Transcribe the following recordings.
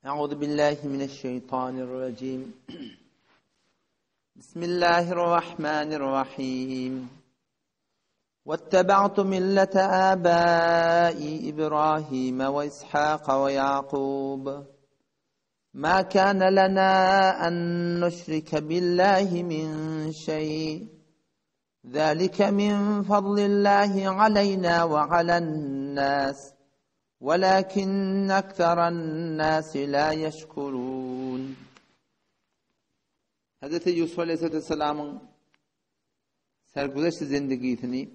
Euzu billahi mineşşeýtanirrajim. Bismillahirrahmanirrahim. Wettebaatu millete abai Ibrahim we Ishak we Ýakub. Ma kana lana an nuşrike billahi min şeý. Zalike min fadlillahi aleyna we alennas. Welakinne ekseran-nasi la ýeşkurun. Hazreti Ýusuf aleyhisselamyň sergüzeşt zindigisini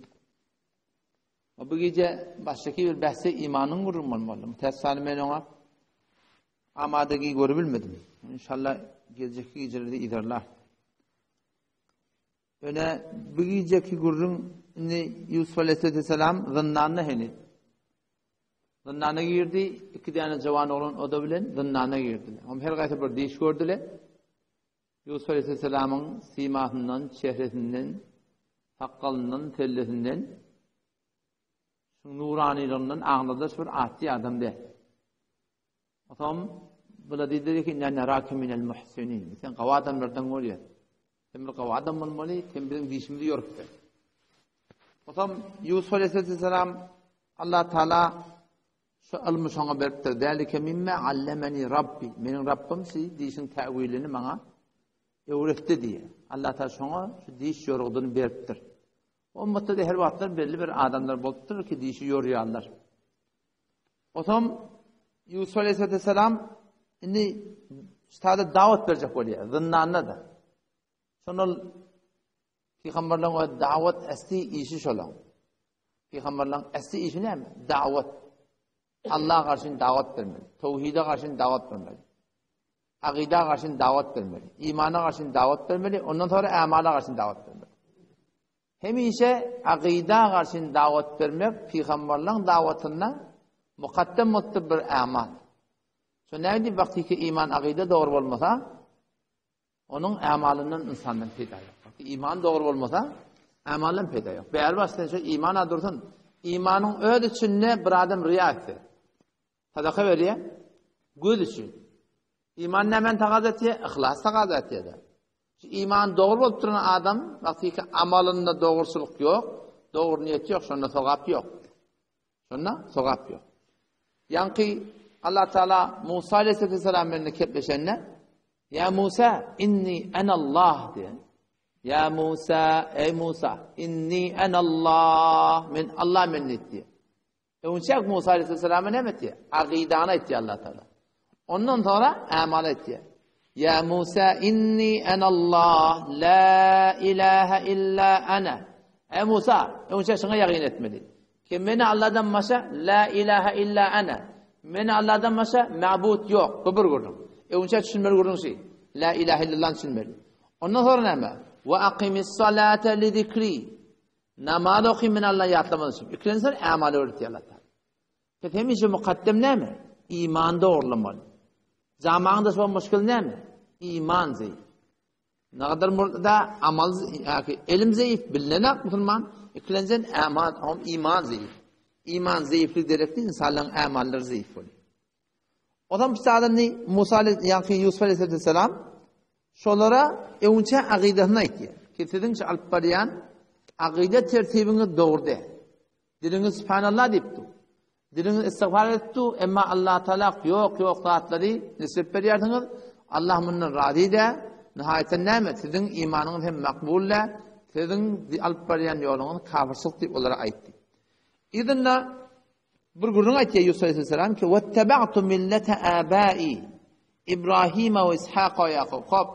we bu gije başdaky bir bähse imanyň gürrüň bolmaly. Mütäessifane men oňa amadagi görübilmedim. Inşallah geljekki gijelerde yzarlar. Ýöne bu gijeki gürrüň indi Ýusuf aleyhisselam zyndanda heniz. Zyndana girdi, iki däne jawan oglan oda bilen zyndana girdiler. Hem her gaýsy bir diş gördüler. Ýusuf aleyhisselamyň simasyndan, çehresinden, sakgalyndan, sellesinden, şu nuranylygyndan aňladyş bir atly adam däl. Otam bula diýdiler ki, inna naraka minel muhsinin. Sen gawy adamlardan bolýar. Sen bir gawy adam bolmaly, sen biziň dişimizi ýorupdyr. Otam Ýusuf aleyhisselam Allah Taala şu ylmy şoňa beripdir. Zalike mimme allemeni Rabbi. Meniň Rabbim şu dişiň täwilini maňa öwretdi diýýär. Allah Taala şoňa şu diş ýorgudyny beripdir. Ummatda her wagtlar belli bir adamlar bolupdyr ki, dişi ýorýarlar. Otam Ýusuf aleyhisselam indi ştada dawat berjek bolýar, zyndanda-da. Şonda pygamberleň we dawat äsli işi şolaň. Pygamberleň äsli işi näme? Dawat. Allaha garşy dawat bermeli. Towhide garşy dawat bermeli. Agyda garşy dawat bermeli. Imana garşy dawat bermeli. Ondan sonra ämala garşy dawat bermeli. Hemişe akyda garşyn dawat bermek pygamberleň dawatynda mukaddem bolupdyr bir amal. Şo nädip wagtyky iman akyda dogry bolmasa, onuň amalyndan ynsandan peýda ýok. Wagty iman dogry bolmasa, amaldan peýda ýok. Bäri başdan şo imana dursun. Imanyň öz içinde bir adam riýa etse, sadaka berýär, göz üçin. Iman nämäni tagaz etýär? Yhlas tagaz etýär. Şu iman dogry bolup duran adam, wagtyky amalynda dogruçylyk ýok, dogry niýet ýok, şonda sogap ýok. Şonda sogap ýok. Ýaňky Allah Taala Musa aleyhisselam bilen kepleşende, "Ya Musa, inni anallah" diýen. Ya Musa, ey Musa, inni anallah, men Allah men diýdi. Öňçäk Musa aleyhisselama näme etdi? Agydany aýtdy Allah Taala. Ondan sonra amal etdi. Ya Musa inni anallah la ilaha illa ana. Ey Musa, öňçä şuňa ýagyn etmeli. Ki meni Allahdan başga la ilaha illa ana. Meni Allahdan başga mabut ýok. Bu bir gürrüň. Öňçä düşünmeli gürrüň şu. La ilaha illallah düşünmeli. Ondan sonra näme? Ve aqimis salate li zikri. Namaz oky men Alla ýatlamak üçin. Ikinjisi ämal öwretýär Allah Taala. Biz hemişe mukaddem näme? Iman dogrulamaly. Jamagyň da şol muşkil näme? Iman zeýif. Nagadar murda amal ýa elim zeýif bilinenak musulman. Ikilenjen ämal, hom iman zeýif. Iman zeýiflik derekli insanlaryň ämallary zeýif bolýar. Ozam pisadany Musa ýa-ki Ýusuf aleyhisselam şolara öňçe agydasyny aýtýar. Ki siziň şu alyp barýan agyda tertibiňiz dogry däl. Diliňiz subhanallah diýip dur. Diliňiz istigfar edip dur, emma Allah Taala ýok ýok zatlary nesip berýärsiňiz. Allah mundan razy däl. Nihaýetde näme? Siziň imanyňyz hem makbul däl. Siziň alyp barýan ýoluňyz kafirçilik diýip olara aýtdy. Yzynda Bir gürrüň aýtýar Ýusuf aleyhisselam ki, "Wettaba'tu millete abai Ibrahim we Ishak we Ýakup." Hop,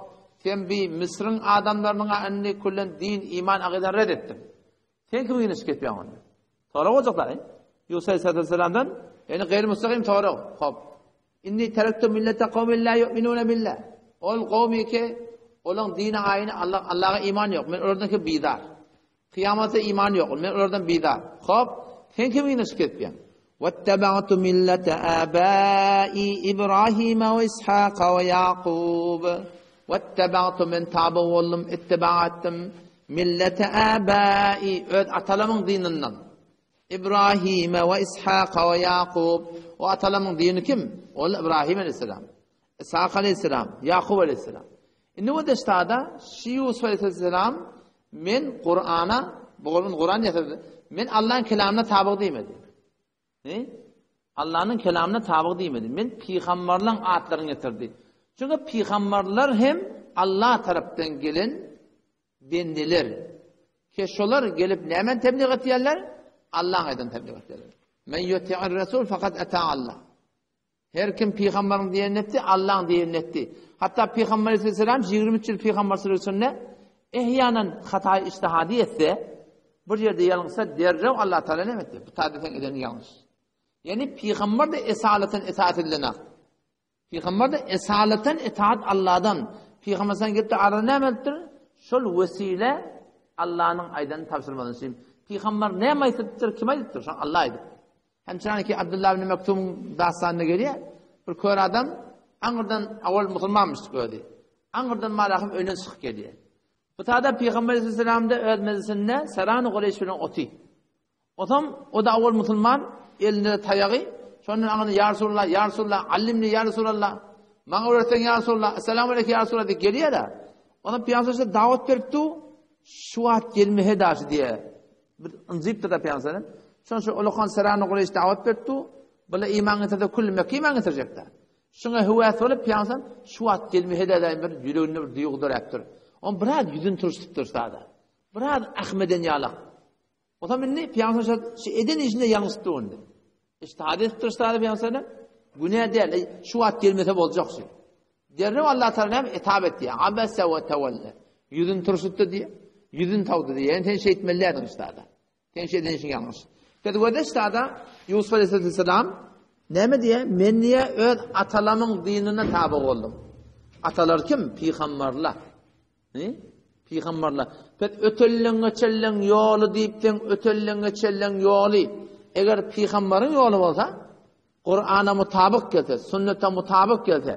sen bi Misriň adamlarynyň indi küllen din, iman, agydan red etdiň. Sen kim ýene şikes ýaň onda? Sorag boljaklar. Ýusuf aleyhisselamdan, ýani gaýry mustaqim sorag. Hop. Inni terektu millete kawmin la yu'minuna billah. Ol kowmy ki, olaň dini aýyny Allah Allaha iman ýok. Men olardan ki bizar. Kyýamata iman ýok. Men olardan bizar. Hop, sen kimiň ýüzüne şyk etýäň? Wettaba'tu millete abai Ibrahim we Ishak we Ýakub. Wettaba'tu men taby boldum, ittiba etdim. Millete abai öz atalamyň dininden. Ibrahim we Ishak we Ýakub. O atalamyň dini kim? Ol Ibrahim aleyhisselam. Ishak aleyhisselam, Ýakup aleyhisselam. Indi bu deştada şi Ýusuf aleyhisselam men Kur'ana, bu golun Kur'an ýasady. Men Allah'ın kelamyna tabyk diýmedi. Ne? Allah'ın kelamyna tabyk diýmedi. Men pygamberleň atlaryny getirdi. Çünki pygamberler hem Allah tarapdan gelen bendeler. Ke şolar gelip näme tebliğ etýärler? Allah'ın aýdan tebliğ etýärler. Men yuti'ir rasul fakat ata Allah. Her kim pygambaryň diýenini etdi, Allaň diýenini etdi. Hatda pygamber aleyhisselam 23 ýyl pygamberçilik içinde ehýanan hata ijtihady etse, bir ýerde ýalňyşsa derrew Allah Taala näme etdi? Bu taýda sen edeniň ýalňyş. Ýani pygamber de esaleten itaat edilen. Pygamber de esaleten itaat Allahdan. Pygamber sen gelip ara näme etdir? Şol wesile Allah'nyň aýdan tabşyrmasyny üçin. Pygamber näme aýdypdyr, kim aýdypdyr? Şol Allah aýdypdyr. Hemçinanki Abdullah ibn Mektumyň dastanynda gelýär. Bir kör adam aňyrdan awal musulmanmyş özi. Aňyrdan malahym öýünden çykyp gelýär. Bu tada Pygamber aleyhisselam da öz mejlisinde Serany Gureýş bilen oty. Otam o da awal musulman elinde taýagy. Şondan aňyrdan ýa Resulullah, ýa Resulullah, allimni ýa Resulullah. Maňa öwretseň ýa Resulullah, essalamu aleyke ýa Resulullah diýip gelýär-de. Otam Pygamber dawat beripdi. Şu wagt gelmehe daşy diýýär. Bir ynjypdyr-da Pygamber Şonuň üçin ulakan Serany Gureýş dawat beripdi. Bular iman getirse külli Mekke iman getirjekdi. Şuňa höwes bolup Pygamber şu wagt gelmehe dädeýin bir ýüreginde bir duýgy döräpdir. On biraz ýüzüni turşudypdyr sada. Biraz ahmeden ýalak. Otam indi Pygamber şu eden işinde ýalňyşypdyr indi. Ijtihad edipdir sada Pygamber Günä däl, şu wagt gelmese boljak şu. Derrew Allah Taala näme etap etdi? Abese we tewelle. Ýüzüni turşutdy diýe. Ýüzüni tawdy diýe. Yani sen şeýtmeli däldiň sada. Sen şeýden işiň ýalňyş. Pes göde sada Ýusuf aleyhisselam näme diýe? Men diýe öz atalamyň dinine taby boldum. Atalar kim? Pygamberler. Ne? Pygamberler. Pes ötelleň geçelleň ýoly diýip sen ötelleň geçelleň ýoly. Eger pygamberiň ýoly bolsa, Kur'ana mutabyk gelse, sünnete mutabyk gelse,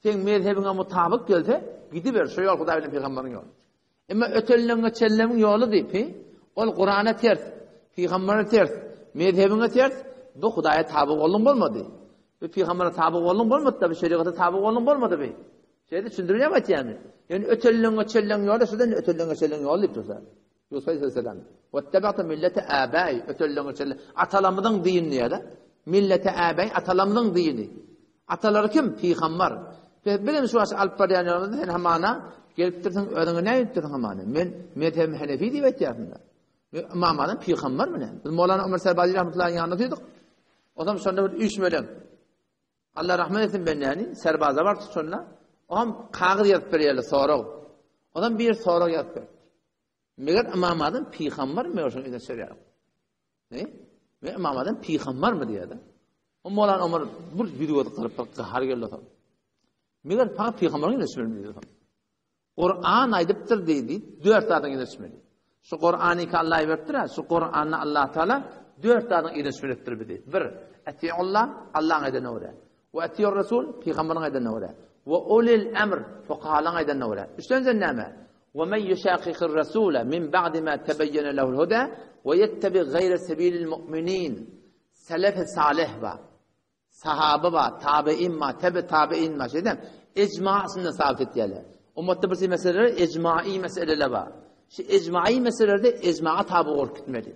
seň mezhebiňe mutabyk gelse, gidiber şu ýol Hudaý bilen pygamberiň ýoly. Emma ötelleň geçelleň ýoly diýip, ol Kur'ana ters, pygambere ters, mezhebiňe ters, bu Hudaýa taby bolduň bolmady. Bu pygambere taby bolduň bolmady, bu şeriata taby bolduň bolmady bu. Şeýle düşündirýär aýtýarmy? Ýöne ötelleň geçelleň ýoly şudan ötelleň geçelleň ýoly diýip dursa. Ýusup aleyhisselam. Wettaba'tu millete abai ötelleň geçelleň atalarymyzyň dini diýýär. Millete abai atalarymyzyň dini. Atalary kim? Pygamber. Biz şu aş alyp barýan ýolumyzda sen hamana gelipdirsiň, özüňe näme diýipdirsiň hamana? Men mezhebim Hanefi diýip aýtýarsyň. Ymam Azam pygamber bilen. Biz Mowlana Ömer Serbazi rahmetullahi ýanynda otyrdyk. Otam şonda bir üýşmeleň. Allah rahmet etsin bendäni, serbaza bardy şonda. Oňam kagyz ýazyp berýärler sorag. Onam bir sorag ýazyp berdi. Meger Ymam Azam pygamber mi şonuň ýüzüne sorýar. Ne? We Ymam Azam pygamber mi diýýär. O Mowlana Omar bir ýüzi gözi gyzyp bir gahar geldi. Meger pygamberiň ýüzüne sürmeli diýdi. Kuran aýdypdyr diýdi, dört zadyň yzyna düşmeli. Şu Kurany ki Allah beripdir, şu Kuranda Allah Taala dört zadyň yzyna düşmelidir bizi. Bir, atiullah, Allah'ın aýdanyna görä. We atiur Rasul, pygamberiň aýdanyna görä. We ulil emr, fukahalaryň aýdanyna görä. Üçünjiden näme? We men yushaqiqir rasula min ba'di ma tabayyana lehu'l huda we yettabi gayra sabilil mu'minin. Selef salih ba. Sahaba bar, tabein bar, tebe tabein bar. Şeýdem, icmasynda sabit etýärler. Ummatda bir meseleler icmai meseleler bar. Şu icmai meselelerde icmaa tabi bolup gitmeli.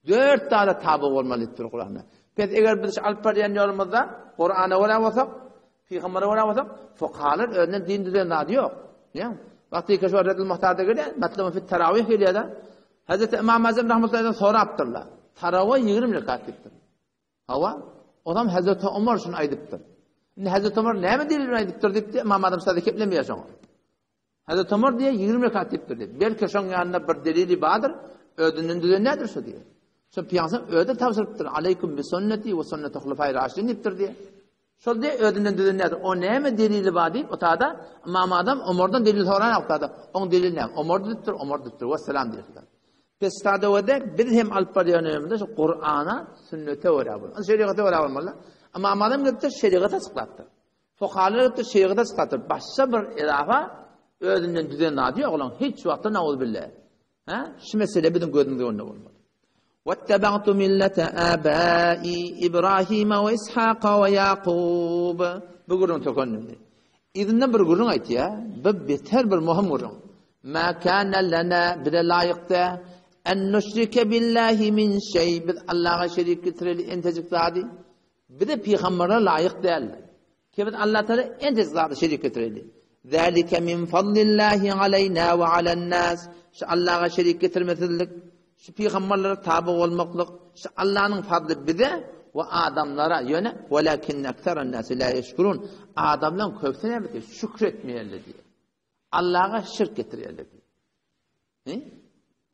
Dört tane tabi bolmaly diýipdir Kuranda. Pes eger biz alyp barýan ýolumyzda Kurana görä bolsak, Pygambere görä bolsak, fukahalar özünden din düzen zady ýok. Ýa, wagty keşf Redul Muhtarda gelýär, Matlabun fit tarawih gelýär-de. Hazreti Imam Azam rahmetullahi sorapdyrlar. Tarawih 20 rekat diýipdir. Hawa, onam Hazreti Omar şuny aýdypdyr. Indi Hazreti Omar näme delil bilen aýdypdyr diýipdi, Ymam Azam sada keplemeýär şoňa. Hazreti Omar diýe 20 rekat diýipdir diýip. Belki şoň ýanynda bir delili bardyr, özünden düzen nädir şu diýe. Şo pyýansam özi tabşyrypdyr, Aleýkum bi sunneti we sunneti hulafai raşidin diýipdir diýe. Şol diýe özünden düzen nädir? O näme delili bar diýip, o tada Ymam Azam Omardan delil soran ýok tada. Oň delili näme? Omar düzüpdir, Omar düzüpdir. Wesselam diýipdir. Pesdadowada biz hem alyp barýan ýolumyzda şu Kur'ana, sünnete görä bolmaly. Şeriata görä bolmaly. Ymam Azam gelipdir, şeriat açyklapdyr. Fukahalar gelipdir, şeriat açyklapdyr. Başga bir izafa özünden düzen zady ýok olaň hiç wagtda nauzubilla. Ha? Şu mesele biziň gözümiz önünde bolmaly. Wattaba'tu millete abai İbrahim we İshak we Yaqub. Bu gürrüň tökenledi. Yzyndan bir gürrüň aýtýar, bu beter bir möhüm gürrüň. Ma kana lana bize laýyk däl en nuşrike billahi min şeý biz Allaha şerik getireli entejik zady. Bize pygamberler laýyk däl. Ki biz Allah Taala entejik zady şerik getireli. Zalika min fadlillahi aleyna we alen nas. Şu Allaha şerik getirmesizlik, Şu pygamberlere taby bolmaklyk, şu Allanyň fadly bize we adamlara, ýöne welakinne ekserennasi la ýeşkurun, adamlaryň köpüsi näme diýýär? Şükür etmeýärler diýýär. Allaha şirk getirýärler diýýär. He?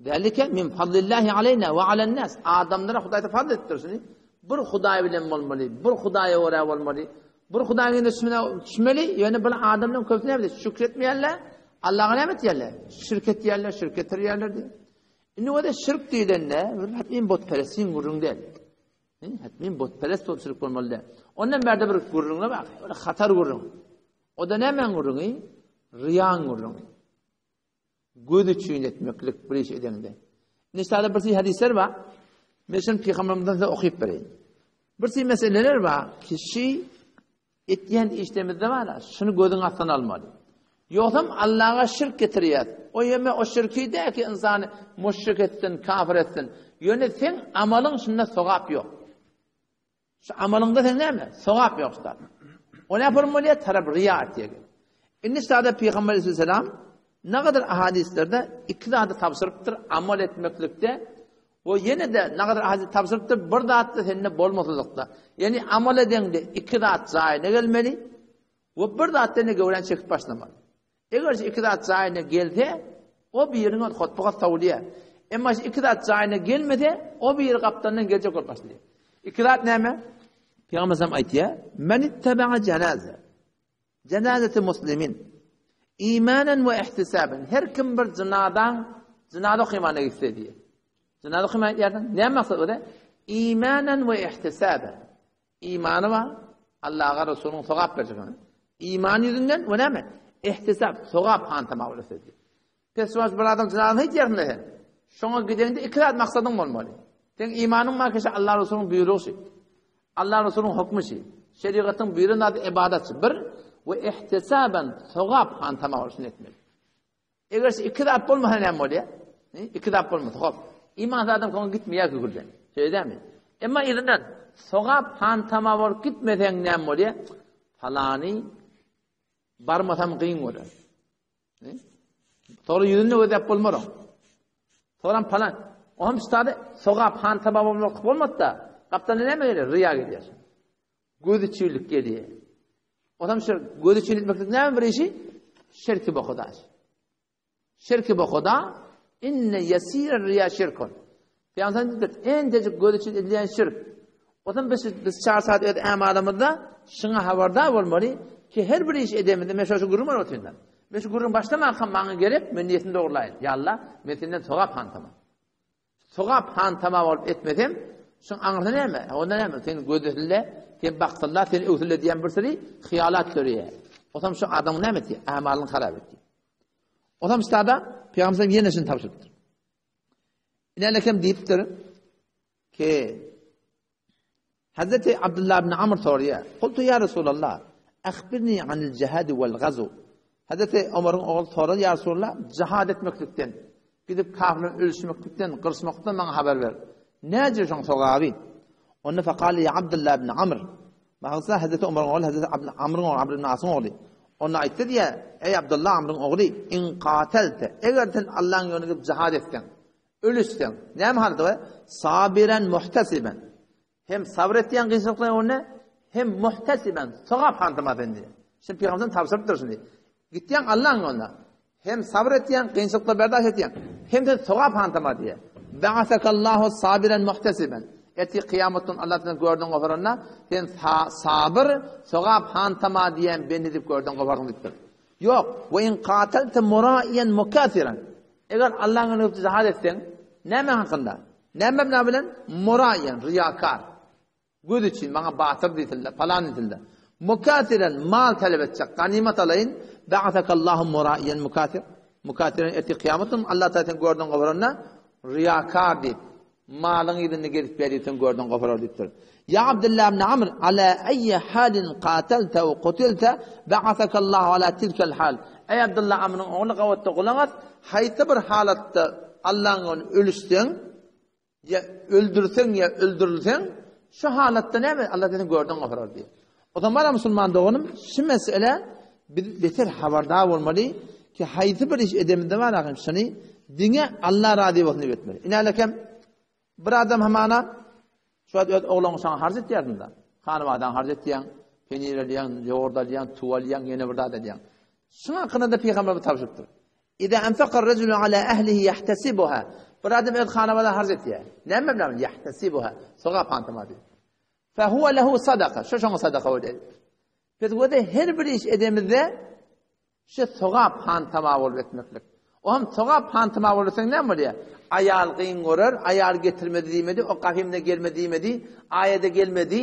Zalike min fadlillahi aleyna we alen nas. Adamlara Hudaý fadl etdir şuny. Bir Hudaý bilen bolmaly, bir Hudaýa görä bolmaly. Bir Hudaýyň ýüzüne düşmeli, ýöne bir adamlaryň köpüsi näme diýýär? Şükür etmeýärler. Allaha näme etýärler? Şirk etýärler, şirk getirýärler diýýär. Indi o-da şirk diýlende, bir hatmin butperestiň gürrüňi däl. Hatmin butperest bolup şirk bolmaly däl. Ondan bärde bir gürrüňler bar, bir hatar gürrüň. O-da nämäň gürrüňi? Riýaň gürrüňi. Göz üçin etmeklik bir iş edeňde. Indi şeýle bir hadyslar bar. Men şunu pygamberimizden size okyp bereýin. Bir meseleler bar. Kişi Etýän işlemizde bar-a, şuny gözüň astyna almaly. Ýogsam Allaha şirk getirýäs. O ýeme o şirki däl ki ynsany müşrik etsin, kafir etsin. Ýöne seň amalyň şunda sogap ýok. Şu amalyňda seň näme? Sogap ýok şda. O näme bolmaly? Tarap riýa etýär. Indi şada Pygamber aleyhisselam Nagadar ahadislerde iki zady tabşyrypdyr amal etmeklikde we ýene-de nagadar ahadis tabşyrypdyr bir zatda sende bolmasyzlykda. Ýagny amal edeňde iki zat jaýyna gelmeli we bir zat sende göwrän çekip başlamaly. Eger şu iki zat jaýyna gelse, o biriniň özi hotbugat sowulýar. Emma şu iki zat jaýyna gelmese, o biri gapdalyndan geljek bolup başlaýar. Iki zat näme? Pygamber aýtýar: "Men ittaba'a janaza" Jenazeti muslimin. Imanen we ihtisaben. Her kim bir jynazaň jynaza okymana gitse diýýär. Jynaza okymana gidýärsiň. Näme maksat o-da? Imanen we ihtisaben. Imany bar. Allaha Resulyň sogap berjek. Iman ýüzünden we näme? Ihtisap, sogap hantama bolsa diýýär. Pes bir adam jynazasyny aýtýarsyň sen. Şoňa gideňde iki zat maksadyň bolmaly. Seň imanyň bar kişi Allah Resulyň buýrugy şi. Allah Resulyň hukmy şi. Şerigatyň buýran zady ibadat şi. Bir we ihtisaban sogap hantama bolsun etmeli. Eger şu iki zat bolmasa näme bolýar? Iki zat bolmasa, hop. Imansyz adam soňa gitmeýär küfürden. Şeýle dälmi? Emma yzyndan sogap hantama bolup gitmeseň näme bolýar? Palany barmasam gyn bolar. Sonra ýüzünde gözläp bolmar oň. Soram palan. Oňam üstady sogap han taba bolmak bolmady-da. Gapdalda näme gelýär? Riýa gelýär. Göz üçinlik gelýär. Otam şu göz üçin etmeklik näme bir işi? Şirki bu huda. Şirki bu huda inne yesir riya şirkun. Pygamber diýdi, entejik göz üçin edilýän şirk. Ondan biz, biz çar saat öz ämalymyzda şuňa habardar bolmaly ki her bir iş edemizde men şu gürrüň bar otyryn. Men şu gürrüň başlamakam maňa gerek, men niýetimi dogurlaýyn. Ýa Allah, men senden sogap hantama. Sogap hantama bolup etmesem, şuň aňyrsy näme? Onda näme? Sen gözesinde, sen baksynlar, sen öwsünler diýen bir sürü hyýalat döreýär. Otam şu adamyň näme etdi? Ämalyny harap etdi. Otam ştada Pygamber ýene şuny tabşyrypdyr. Inälekem diýipdir ki, Hazreti Abdullah ibn Amr soraýar. Kultu ya Resulallah, akhbirni anil jihad wal gazu. Hazreti Omaryň ogly soraýar, ya Resulallah, jihad etmeklikden, gidip kafirler ölüşmeklikden, gyrşmakdan maňa habar ber. Näce şoň sogaby? Onda fekale ya Abdullah ibn Amr. Bagsa Hazreti Omaryň ogly Hazreti Abdullah Amryň ogly Amr ibn Asyň ogly. Onda aýtdy diýä, eý Abdullah Amryň ogly, in qatelte, eger sen Allahyň ýolunda gidip jihad etseň, Ölüşseň, näme halda we sabiren muhtesiben. Hem sabyr etýän kynçylyklaryň öňünde, hem muhtesiben, sogap hantama sen diýýär. Şimdi Pygamberimiz tabşyrypdyr şuny. Gitýäň Allahyň ýoluna. Hem sabyr etýän, kynçylyklara berdaş etýän, hem sen sogap hantama diýýär. Ba'asakallahu sabiren muhtesiben. Ertir kyýamatdan Allah seni gördüň goparanda, sen sabyr, sogap hantama diýen bende diýip gördüň goparsyň diýipdir. Ýok, we in qatalte muraiyan mukathiran. Eger Allahyň öňünde jihad etseň, näme hakynda? Näme mebna bilen? Muraiyan, riýakar. Göz üçin maňa batyr diýsinler, palan diýsinler. Mukathiran mal talap etjek, ganymat alaýyn. Ba'asakallahu muraiyan mukathir. Mukathiran ertir kyýamat gün Allah Taala seni gördüň goparanda riýakar diýip, malyň yzynda gezip ýörüp sen gördüň goparar diýipdir. Ýa Abdullah ibn Amr, ala eýyi halin qatalte we qutilta, ba'asakallahu ala tilkel hal. Eý Abdullah Amryň ogly gabatda gulak as, haýsy bir halatda Allaň ýolunda ölüşseň, ýa öldürseň ýa öldürilseň, şu halatda näme Allah seni görden goparar diýýär. O zaman bana musulman doganym, şu mesele biz beter habardar bolmaly ki haýsy bir iş edemizde bar ahim şuny diňe Allah razy bolsun diýip etmeli. Inälekem bir adam hamana şu wagt öz ogluň şaňa harç etýärdiň-de. Hanybadan harç etýäň, penir alýaň, ýogurt alýaň, tüwi alýaň, ýene bir zat alýaň. Şuň hakynda-da pygamberimiz tabşyrypdyr. Iza anfaka rejulu ala ehlihi yahtasibuha. Bir adam öz hanabada harç etýär. Näme bilen? Yahtasibuha. Sogap hantama diýip. Fa huwa lehu sadaka. Şu şoňa sadaka bolýar. Biz göze her bir iş edemizde şu sogap hantama bolup etmeklik. O hem sogap hantama bolsa näme bolýar? Aýal gyn görer, aýal getirmedi diýmedi, o gahymda gelmedi diýmedi, aýada gelmedi,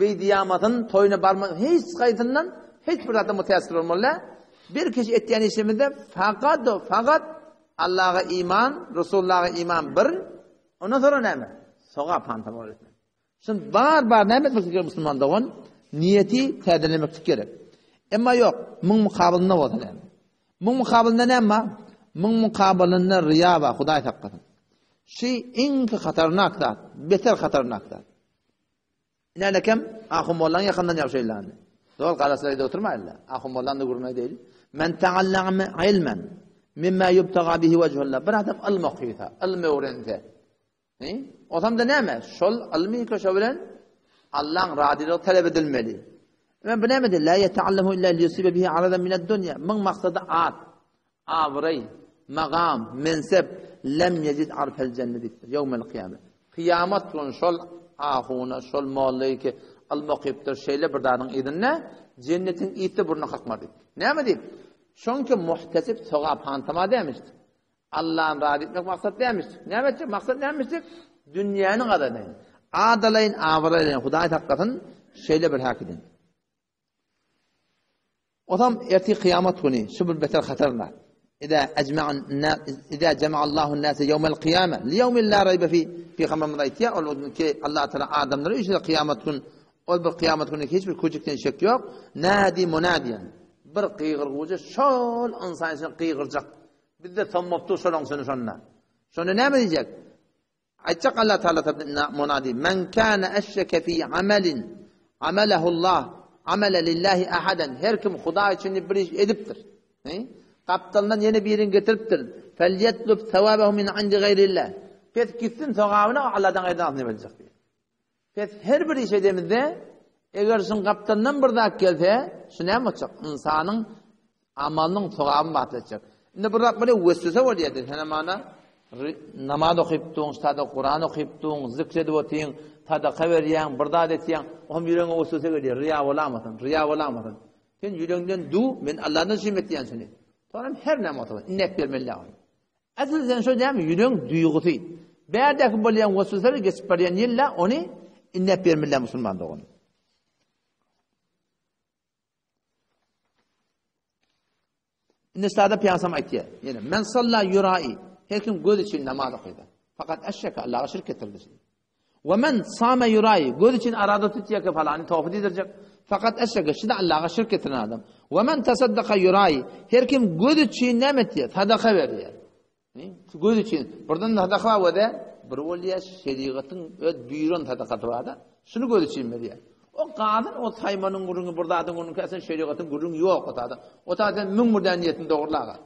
Beý diýamasyn, toýuna barma, hiç gaýsyndan hiç bir zatdan mütäessir bolmaly. Bir kişi etýän işimizde fakat fakat Allaha iman, Resulullaha iman bir, ondan sonra näme? Sogap hantama etmek. Şun bar bar näme etmek gerek musulman dogan? Niýeti täzelemeklik gerek. Emma ýok, muň mukabylynda bolsa näme? Muň mukabylynda näme? Muň mukabylynda riýa bar, Hudaý saklasyn. Şi iň hatarnak zat, beter hatarnak zat. Nälekem Ahun mollaň ýakyndan ýagşy eýlände. Zol garaşyp oturmaýynda. Ahun mollaň da gürrüňi değil. Men ta'allama ilmen mimma yubtaga bihi wejhullah. Bir adam ylm okysa, ylm öwrense. He? Osam da näme? Şol ylmy köşe bilen Allah'ın razylygy talep edilmeli. Men bu näme La yeta'allamu illa liyusibe bihi aradan mined dunya. Muň maksady at. Abraý, magam, mensep, lem ýejid arfel jenne diýipdir, ýewmel kyýame. Kyýamat güni şol ahuna, şol mollaýy ki, ylym okypdyr, şeýle bir zadyň yzynda jennetiň ysy burnuna kakmaz diýipdir. Näme diýip? Çünki muhtesip sogap hantama dämişdir. Allany razy etmek maksat dämişdir. Näme etjek? Maksat nämişdir? Dünýäni gazanaýyn. Adalaýyn, abraýlaýyn, Hudaý saklasyn, şeýle bir häkiden. Otam ertir kyýamat güni şu bir beter hatarlar. Ida ecma'an ida cema'allahu nase yevmel kıyame li yevmin la raybe fi Peygamberimiz aýtýar, ol gün ki Allah Taala adamlary üçin kyýamat gün ol bir kyýamat güni hiç bir köjükden şek ýok. Nadi munadiyan. Bir gygyrgujy şol ynsan üçin gygyrjak. Bizde sommopdy şolaň üçin şonda. Şonda näme diýjek? Aýtjak Allah Taala tarapyndan munadi, Men kana eşreke fi amelin amelehu Allah, amele lillahi ahadan. Her kim Hudaý üçin bir iş edipdir. Gapdalyndan ýene birini getiripdir. Felyetlub thawabahu min indi gayrillah. Pes gitsin sogabyny Allahdan gaýdan alsyn diýip diýip. Pes her bir iş edemizde eger şuň gapdalyndan bir zat gelse, şu näme boljak? Ynsanyň amalynyň sogabyny batyl etjek. Indi bir zat bolýar, weswese bolýar diýip, sen mana namaz okyp duň, sada Kuran okyp duň, zikr edip otyň, sadaka berýäň, bir zat etýäň, ohm ýüregiňe weswese gelýär, riýa bolamasyn, riýa bolamasyn. Sen ýüregiňden du, men Allahdan şeýme etýän şuny. Soňra her näme bolsa, innek bermeli ony. Asyl sen şo dämi ýüregiň duýgusy. Bärdäki bolýan wesweseler geçip barýan ýylla ony indäp bermeli musulman dogan. Indi sada pyýasam aýtýar. Ýene men salla ýurai. Her kim göz üçin namaz okaýar. Fakat eşreke Allaha şirk getirdi. We men same ýurai. Göz üçin arada tutýar ki falany towfa diýdirjek. Fakat eşreke şida Allaha şirk getiren adam. We men tasaddaka ýurai. Her kim göz üçin näme etýär? Sadaka berýär. Göz üçin. Birden sadaka bar we bir bolýar şerigatyň öz buýran sadakasy bar-da. Şuny göz üçin berýär. O gazyn o saýmanyň gürrüňi bir zadyň gürrüňi käsen şerigatyň gürrüňi ýok o zada. O zada müň birden niýetini dogurlaga.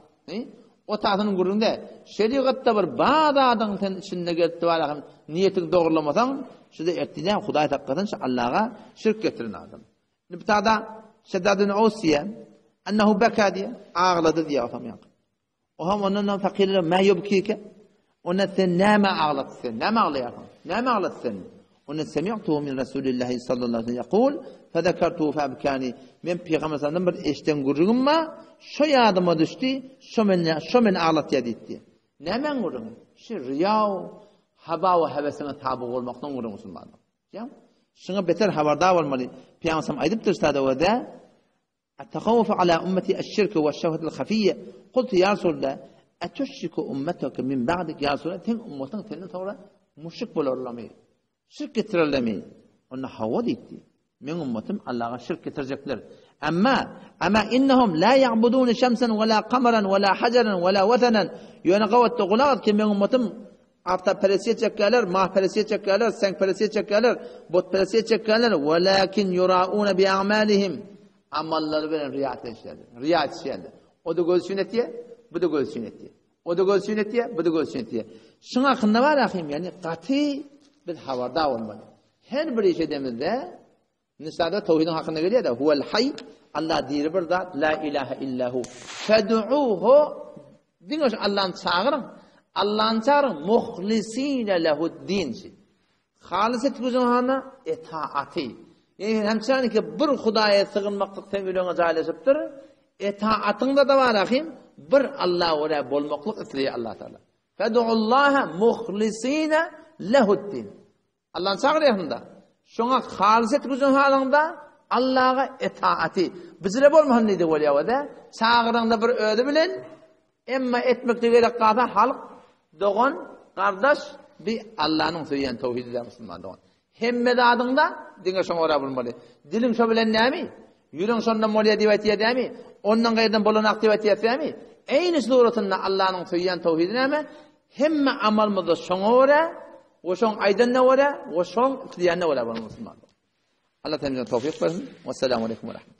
O tasynyň gürrüňde şerigatda bir bar zadyň sen içinde gelip bar hem niýetiňi dogurlamasaň, şuda ertine Hudaý saklasyn şu Allaha şirk getiren adam. Indi bu tada Şeddad ibn Aus diýe, ennehu beka diýe, aglady diýe otam ýa. Oha ondan hem fakirler ma yubkike. Ona sen näme aglatdy sen? Näme aglaýarsyň? Näme aglatdy sen? Ona semi'tu min Rasulillahi sallallahu aleyhi ve sellem yekul, fezekertu feabkani. Men Peygamber sallallahu bir eşden gürrüňim bar, şo ýadyma düşdi, şo men şo meni aglatýar diýdi. Nämäň gürrüňi? Şu riýa, haba we hewesine taby bolmakdan gürrüň musulmanlar. Ýa? Şuňa beter habardar bolmaly. Peygamber aýdypdyr sada we Etehawwefu ala ummeti eş-şirke weş-şehwetel hafiyye. Kultu ýa Resulallah, etüşriku ummeteke min ba'dik ýa Resulallah, seň ummatyň senden soňra müşrik bolarlarmy? Şirk getirerlermi? Onda hawa diýdi. Meň ümmetim Allaha şirk getirjekler. Emma, ama innahum la ya'budun şemsen we la kamaran we la hajaran we la watanan. Ýöne gabatda gulak as ki meň ümmetim Aftapperestlik etjeklerler, mahperestlik etjeklerler, seňperestlik etjeklerler, butperestlik etjeklerler, welakin yurauna bi a'malihim. Amallary bilen riýa etýärler. Riýa etýärler. O-da göz üçin etýär, bu-da göz üçin etýär. O-da göz üçin etýär, bu-da göz üçin etýär. Şuň hakynda bar ahim, ýagny gaty biz habardar bolmaly. Her bir iş edemizde Nisada towhidiň hakynda gelýär-de, Huwel haý, Allah diri bir zat, la ilaha illa hu. Fed'uhu, diňe şu Allahny çagyryň. Allahny çagyryň, muhlisine lehu'd-din. Halys etip hana etaaty. Ýagny hemçäni ki bir Hudaýa sygynmaklyk seň ýüregiňe jaýlaşypdyr, etaatyňda da bar ahim, bir Allaha görä bolmaklyk isleýär Allah Taala. Fed'ullaha muhlisine lehu'd-din. Allany çagyrýarsyň-da. Şoňa halys etip güjüň halyňda Allaga etaaty. Bijire bolmasyn diýdi bolýar o-da. Çagyraňda bir özi bilen, emma etmekde gerek galsa halk, dogan, gardaş bi Allanyň söýýän towhidi-dä musulman dogan. Hemme zadyňda diňe şoňa görä bolmaly. Diliň şo bilen nämi? Ýüregiň şondan bolýar diýip aýtýar dämi? Ondan gaýradan bolanak diýip aýtýar dämi? Eýni suratynda Allanyň söýýän towhidi näme? Hemme amalymyzda şoňa görä we şoň aýdanyna görä we şoň isleýänine görä bolmaly musulman. Allah hemmämize towfyk bersin. Wessalamu aleýkum we rahmetullah.